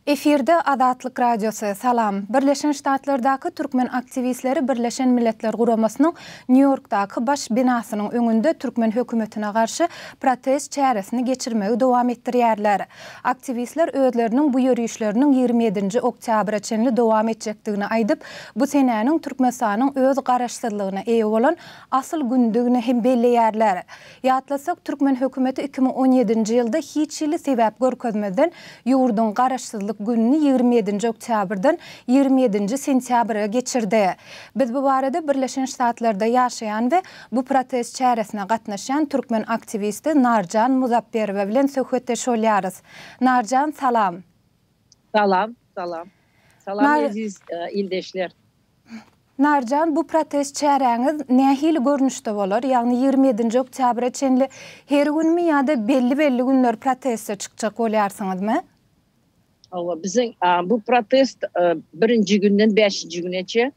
Efirde Azatlyk Radiosy, Salam! Birleşen Ştatlardaky türkmen aktiwistleri Birleşen Milletler Guramasynyň Nýu-Ýorkdaky baş binasynyň öňünde türkmen hökümetine garşy protest çäresini geçirmegi dowam etdirýärler. Aktiwistler özleriniň bu ýörişleriniň 27-nji oktýabra çenli dowam etjekdigini aýdyp, bu senäniň Türkmenistanyň öz garaşsyzlygyna eýe bolan asyl günüdigini hem belleýärler. Ýatlasak, türkmen hökümeti 2017-nji ýylda hiç hili sebäp görkezmezden ýurduň Garaşsyzlyk gününi 27-nji oktýabrdan 27-nji sentýabra geçirdi. Biz bu barada Birleşen Ştatlarda ýaşaýan we bu protest çäresine gatnaşýan türkmen aktiwisti Narjan Muzapberowa bilen söhbetdeş bolýarys. Narjan, salam! Salam, salam. Salam eziz ildeşler. Narjan, bu protest çäräňiz nähili görnüşde bolar? Ýagny 27-nji oktýabra çenli her günmi ýa-da belli-belli günler proteste çykjak bolýarsyňyzmy? Hawa, biziň bu protest birinji günden bäşinji güneçe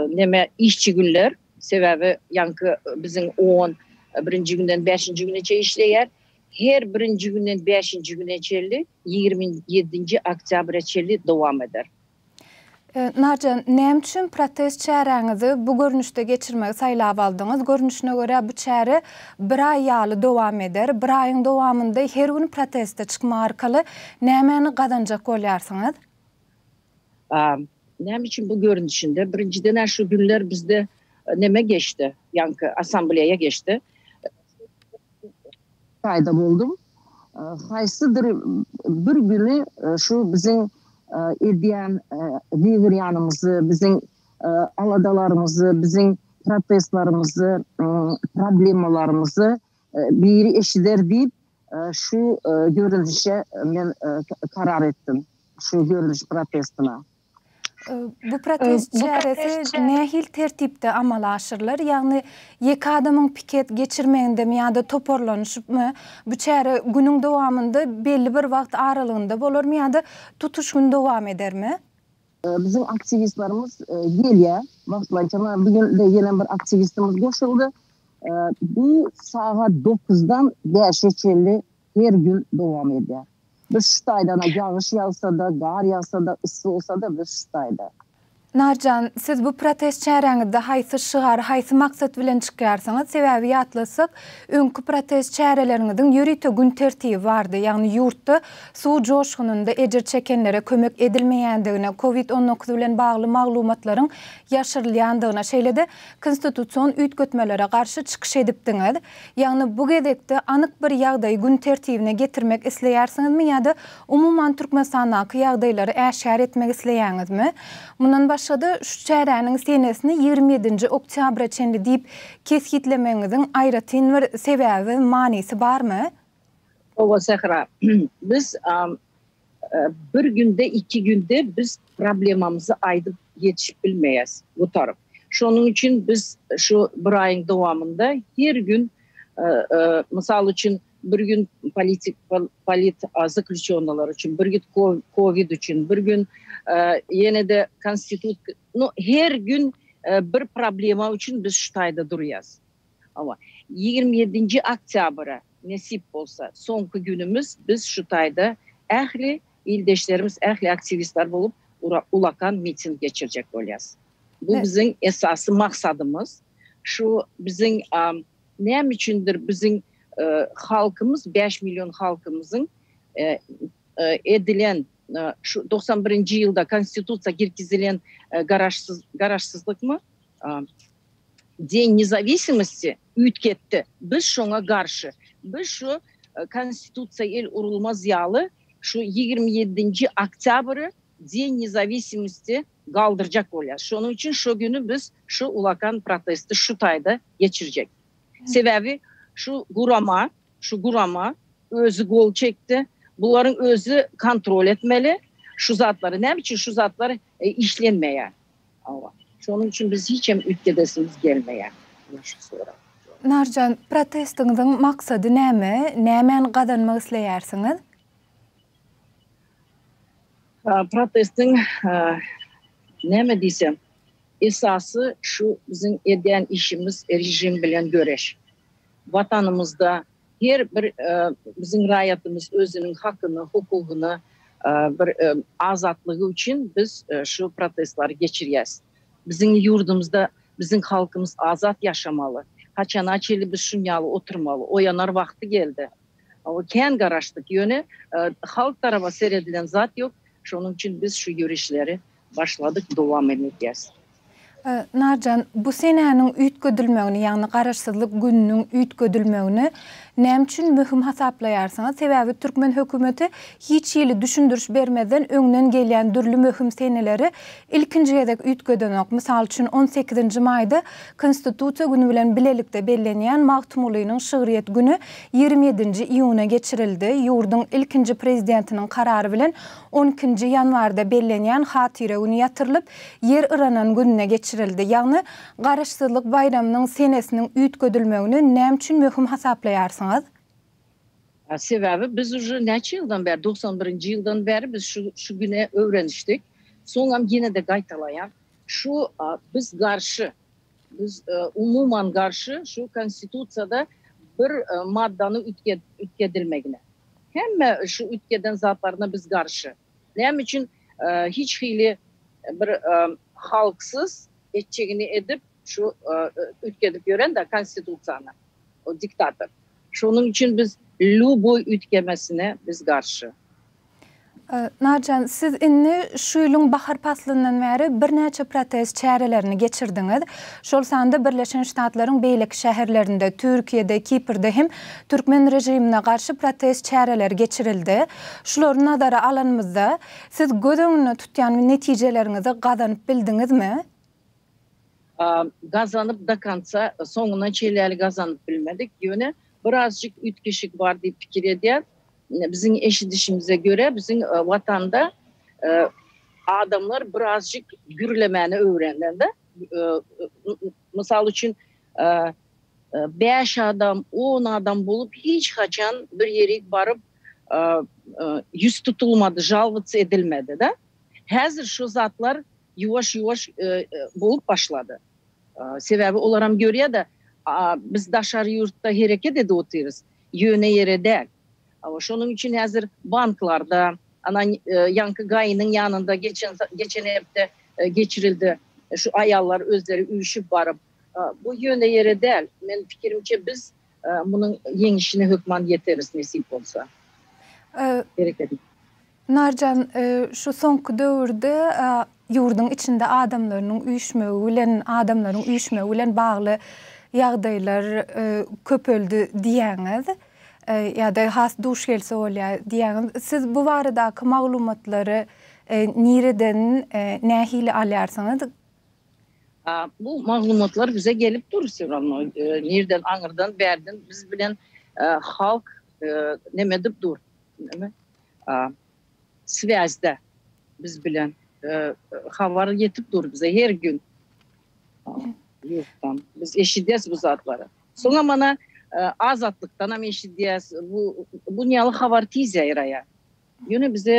neme işçi günler, sebäbi ýaňky biziň on birinji günden bäşinji güneçe işleýär. Her birinji günden bäşinji güne çenli 27-nji oktýabra çenli dowam eder. Narjan, näme üçin protest çäräňizi bu görnüşde geçirmegi saýlap aldyňyz? Görnüşine görä, bu çäre bir aý ýaly dowam eder. Bir aýyň dowamynda her gün proteste çykmak arkaly nämäni gazanjak bolýarsyňyz? Näme üçin bu görnüşinde? Birinjiden-ä şu günler bizde neme geçdi, ýaňky assambleýa geçdi. Taýda boldum. Haýsydyr bir güni şu biziň edýän gygyrýanymyzy, biziň aladalarymyzy, biziň protestlerimizi, problemalarymyzy biri eşider diýip, şu görnüşe men karar etdim, şu görnüş protestine. Bu protest çäresi nähili tertipde amala aşyrylar? Ýagny ýeke adamyň piket geçirmegindemi ýa-da toparlanyşypmy? Bu çäre günüň dowamynda belli bir wagt aralygynda bolarmy ýa-da tutuş gün dowam edermi? Biziň aktiwistlerimiz gelýär wagtlaýynça. Mana bu gün-de ýene bir aktiwistimiz goşuldy. Bu sagat dokuzdan bäşe çenli her gün dowam edýär. Biz şu taýdan-a ýagyş ýagsa-da, gar ýagsa-da, yssy bolsa-da biz şu taýda. Narjan, siz bu protest çäräňizde haýsy şygar, haýsy maksat bilen çykýarsyňyz? Sebäbi ýatlasak, öňki protest çäreleriňiziň ýörite gün tertibi bardy. Ýagny ýurtda suw joşgunynda ejir çekenlere kömek edilmeýändigine, covid 19 bilen bagly maglumatlaryň ýaşyrylýandygyna, şeýle-de konstitusion üýtgetmelere garşy çykyş edipdiňiz. Ýagny bu gezekde anyk bir ýagdaýy gün tertibine getirmek isleýärsiňizmi ýa-da umuman Türkmenistandaky ýagdaýlary äşgär etmek isleýäňizmi? Mundan başga-da şu çäräniň senesini 27-nji oktýabra çenli diýip kesgitlemegiňiziň aýratyn bir sebäbi we manysy barmy? Hawa Sähra, biz Bir günde, iki günde biz problemamyzy aýdyp ýetişip bilmeýäs, gutaryp. Şonuň üçin biz şu bir aýyň dowamynda her gün, mysal üçin, bir gün politik polit zaklýuçennolar üçin, bir gün kowid üçin, bir gün ýene-de konstitut, nu, her gün bir problema üçin biz şu taýda durýas. Hawa, 27-nji oktýabra nesip bolsa, soňky günümiz biz şu taýda ähli ildeşlerimiz, ähli aktiwistler bolup ulakan miting geçirjek bolýas. Bu biziň esasy maksadymyz. Şu biziň näme üçindir biziň halkymyz, 5 million halkymyzyň edilen şu 91-nji ýylda konstitusiýa girgizilen garaşsyz garaşsyzlykmy? Deň nezawisimosti üýtgetdi. Biz şoňa garşy. Biz şu Konstitusiýa el urulmaz ýaly şu 27-nji oktýabry Deň nezawisimosti galdyrjak bolýas. Şonuň üçin şo güni biz şu ulakan protesti şu taýda geçirjek. Sebäbi şu gurama, şu gurama özi gol çekdi. Bularyň özi kontrol etmeli şu zatlary. Näme üçin şu zatlar işlenmeýär? Hawa. Şonuň üçin biz hiç hem üýtgedesimiz gelmeýär. Mine şu sorag. Narjan, protestiňiziň maksady näme? Nämäni gazanmak isleýärsiňiz? Protestiň näme diýsem, esasy şu biziň edýän işimiz režim bilen göreş. Watanymyzda her bir biziň raýatymyz özüniň hakyny, hukugyny. bir azatlygy üçin biz şu protestleri geçirýäs. Biziň ýurdumyzda biziň halkymyz azat ýaşamaly. Haçana çenli biz şun ýaly oturmaly? Oýanar wagty geldi. Kän garaşdyk, ýöne halk taraba seredilen zat ýok. Şonuň üçin biz şu ýörişleri başladyk, dowam hem edýäs. Narjan, bu senäniň üýtgedilmegini, ýagny Garaşsyzlyk gününiň üýtgedilmegini näme üçin möhüm hasaplaýarsyňyz? Sebäbi türkmen hökümeti hiç hili düşündiriş bermezden öňden gelýän dürli möhüm seneleri ilkinji gezek üýtgedenok. Mysal üçin, on sekizinji maýda Konstitusiýa güni bilen bilelikde bellenýän Magtymgulynyň şygryýet güni 27 ýedinji iýuna geçirildi. Ýurduň ilkinji Prezidentiniň karary bilen on ikinji ýanwarda bellenýän Hatyra güni ýatyrylyp, ýer yranan gününe geçirildi. Ýagny, Garaşsyzlyk baýramynyň senesiniň üýtgedilmegini näme üçin möhüm hasaplaýarsyňyz? Sebäbi biz uje näçe ýyldan bäri, 91-nji ýyldan bäri biz şu şu güne öwrenişdik. Soňam ýene-de gaýtalaýan, şu biz garşy, biz umuman garşy şu Konstitusiýada bir maddany üýtgedilmegine. Hemme şu üýtgeden zatlaryna biz garşy. Näme üçin hiç hili bir halksyz etjegini edip şu üýtgedip ýören-de Konstitusiýany o diktator. Şonuň üçin biz lýuboý üýtgemesine biz garşy. Narjan, siz indi şu ýylyň bahar paslyndan bäri birnäçe protest çärelerini geçirdiňiz. Şol sanda Birleşen Ştatlaryň beýleki şäherlerinde, Türkiýede, Kiprde hem türkmen režimine garşy protest çäreleri geçirildi. Şulary nazara alanymyzda, siz göz öňünde tutýan netijeleriňizi gazanyp bildiňizmi? Gazanyp do konca, soňuna çenli gazanyp bilmedik. Ýöne birazjyk üýtgeşik bar diýip pikir edýän. Biziň eşidişimize görä, biziň Watanda adamlar birazjyk gürlemäni öwrendiler-de. Mysal üçin, bäş adam, on adam bolup hiç haçan bir ýerik baryp ýüz tutulmady, žalowats edilmedi-de. Häzir şu zatlar ýuwaş-ýuwaş bolup başlady. Sebäbi olaram görýär-de, biz daşary ýurtda hereket edip otyrys, ýöne ýere däl. Şonuň üçin häzir banklarda, ana ýaňky GAI-niň ýanynda geçen geçen hepde geçirildi, şu aýallar özleri üýşüp baryp. Bu ýöne ýere däl. Men pikirimçe biz munuň ýeňişine hökman ýeteris nesip bolsa. Hereket. Narjan, şu soňky döwürde ýurduň içinde adamlarynyň üýşmegi bilen, adamlaryň üýşmegi bilen bagly ýagdaýlar köpeldi diýýäňiz ýa-da has duş gelse bolýar diýýäňiz. Siz bu baradaky maglumatlary nireden, nähili alýarsyňyz? Bu maglumatlar bize gelip dur wse rawno. Nirden, aňyrdan, bärden biz bilen halk neme edip dur. Neme? Swýazda biz bilen habar ýetip dur bize her gün. Ýurtdan. Biz eşidýäs bu zatlary. Soňam mana Azatlykdanam eşidýäs. Bu bu ýaly habar tiz ýaýraýar. Ýöne bize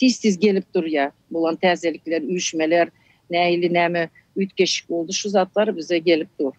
tiz-tiz gelip durýar. Bolan täzelikler, üýşmeler, nähili näme üýtgeşik boldy şu zatlar bize gelip dur.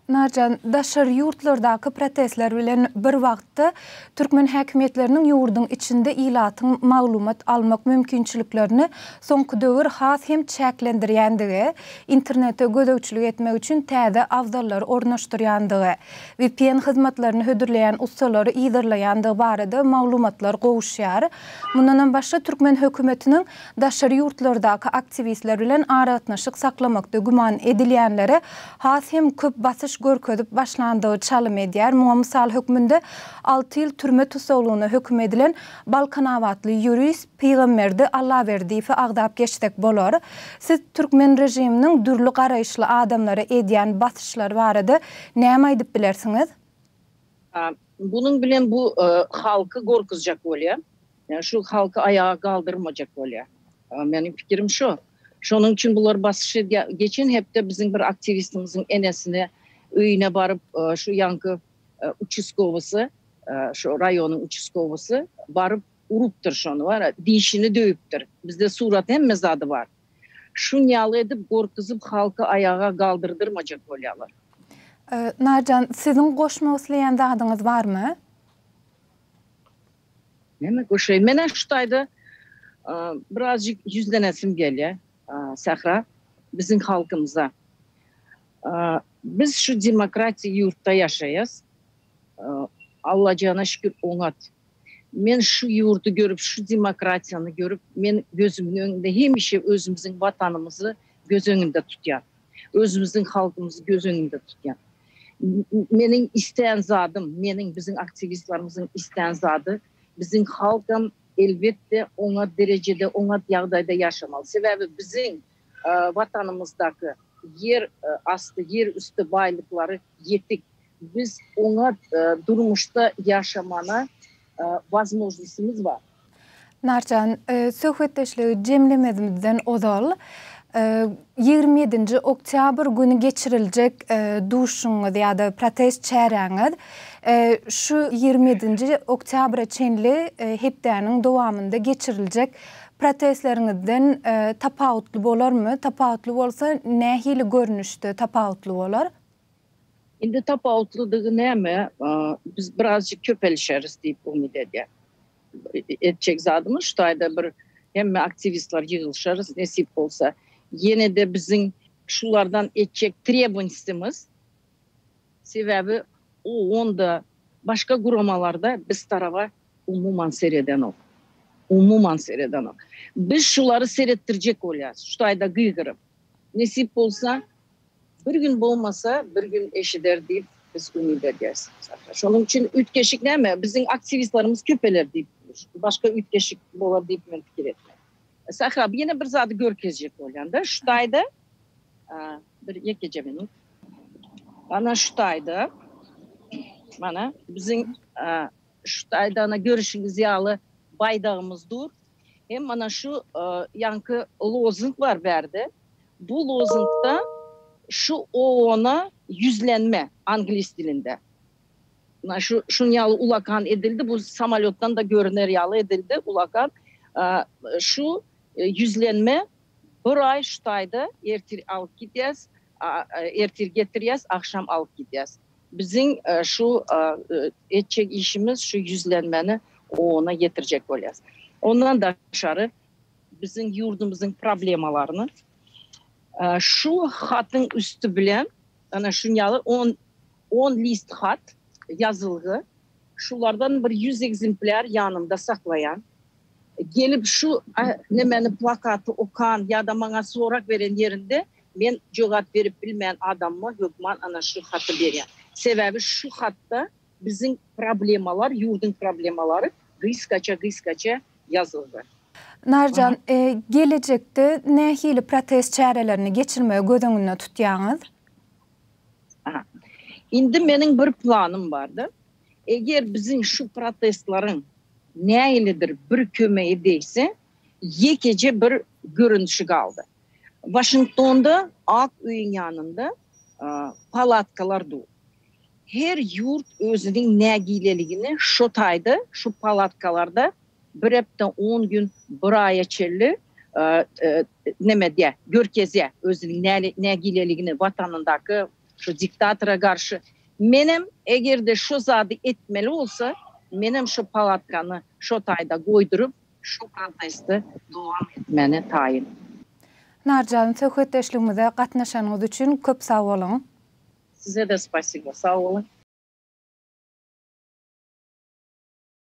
Narjan, daşary ýurtlardaky protestler bilen bir wagtda türkmen häkimiýetleriniň ýurduň içinde ilatyň maglumat almak mümkinçiliklerini soňky döwür has hem çäklendirýändigi, internete gözegçilik etmek üçin täze abzallary ornaşdyrýandygy, vpn hyzmatlaryny hödürleýän ussalary yzarlaýandygy barada maglumatlar gowuşýar. Mundanam başga türkmen hökümetiniň daşary ýurtlardaky aktiwistler bilen aragatnaşyk saklamakda güman edilýänlere has hem köp basyş görkezip başlandygy çalym edýär. Muňa mysal hökmünde alty ýyl türme tussaglygyna höküm edilen balkanabatly ýurist Pygamberdi Allaberdiýewi agzap geçsek bolar. Siz türkmen režiminiň dürli garaýyşly adamlara edýän basyşlary barada näme aýdyp bilersiňiz? Bunuň bilen bu halky gorkuzjak bolýar. Şu halky aýaga galdyrmajak bolýar. Meniň pikirim şu. Şonuň üçin bular basyş edýär. Geçen hepde biziň bir aktiwistimiziň enesine öýüne baryp şu ýaňky uçastkowisy, şu raýonyň uçastkowisy baryp urupdyr şony bar, dişini döwüpdir. Bizde surat hemme zady bar. Şun ýaly edip gorkuzyp halky aýaga galdyrdyrmajak bolýarlar. Narjan, siziň goşmak isleýän zadyňyz barmy? Näme goşaýyn? Menä şu taýda. Birazjyk ýüzlenesim gelýär, Sähra, biziň halkymyza. Biz şu demokratiýa ýurtda ýaşaýas. Allajana şükür oňat. Men şu ýurdy görüp, şu demokratiýany görüp, men gözümiň öňünde hemişe özümiziň Watanymyzy göz öňünde tutýan. Özümiziň halkymyzy göz öňünde tutýan. Meniň isteýän zadym, meniň, biziň aktiwistlerimiziň isteýän zady, biziň halkam elbetde oňat derejede, oňat ýagdaýda ýaşamaly. Sebäbi biziň Watanymyzdaky ýer asty, ýer üsti baýlyklary ýetik. Biz oňat durmuşda ýaşamana wazmožnostymyz bar. Narjan, söhbetdeşligi jemlemezimizden ozal, 27-nji oktýabr güni geçiriljek duşuşygyňyz ýa-da protest çäräňiz şu 27-nji oktýabra çenli hepdäniň dowamynda geçiriljek protestleriňizden tapawutly bolarmy? Tapawutly bolsa, nähili görnüşde tapawutly bolar? Indi tapawutlydygy näme? Biz birazjyk köpelişeris diýip umyt edýän. Etjek zadymyz şu taýda bir hemme aktiwistler ýygylyşarys nesip bolsa. Ýene-de biziň şulardan etjek trebonstimiz sebäbi OON-da başga guramalarda biz taraba umuman seredenok. Umuman seredenok. Biz şulary seretdirjek bolýarys şu taýda gygyryp. Nesip bolsa Bir gün bolmasa, bir gün eşider diýip, biz umyt edýäris. Şonuň üçin üýtgeşik näme, biziň aktiwistlerimiz köpeler diýip, başga üýtgeşik bolar diýip men pikir etmeýän. Sähra, ýene bir zady görkezjek bolýan-da, şu taýda, bir ýekeje minut. Ana şu taýda, mana biziň şu taýda ana görüşiňiz ýaly baýdagymyz dur. Hem mana şu ýaňky lozung bar bärde. Bu lozungda şu OON-a ýüzlenme anglis dilinde. Mana şu şuň ýaly ulakan edildi. Bu samolýotdan da görüner ýaly edildi ulakan. Şu ýüzlenme bir aý şu taýda ertir alyp gidýäs, ertir getirýäs, agşam alyp gidýäs. Biziň şu etjek işimiz şu ýüzlenmäni OON-a ýetirjek bolýas. Ondan daşary biziň ýurdumyzyň problemalaryny şu hatyň üsti bilen ana şuň ýaly on on list hat ýazylgy şulardan bir ýüz ekzemplýar ýanymda saklaýan. Gelip şu nemeni plakaty okan ýa-da maňa sorag beren ýerinde men jogap berip bilmeýän adamyma hökman ana şu haty berýän. Sebäbi şu hatda biziň problemalar, ýurduň problemalary gysgaça-gysgaça ýazylgy. Narjan, gelejekde nähili protest çärelerini geçirmegi göz öňünde tutýaňyz? Aha. Indi meniň bir planym bardy. Eger biziň şu protestleriň nähilidir bir kömegi degse, ýekeje bir görnüşi galdy. Waşingtonda Ak öýüň ýanynda palatkalar dur. Her ýurt özüniň nägileligini şo taýda, şu palatkalarda bir hepde, on gün, bir aýa çenli neme edýär, görkezýär özüniň nägileligini watanyndaky şu diktatora garşy. Menem eger-de şo zady etmeli bolsa, menem şo palatkany şo taýda goýduryp, şu protesti dowam etmäne taýyn.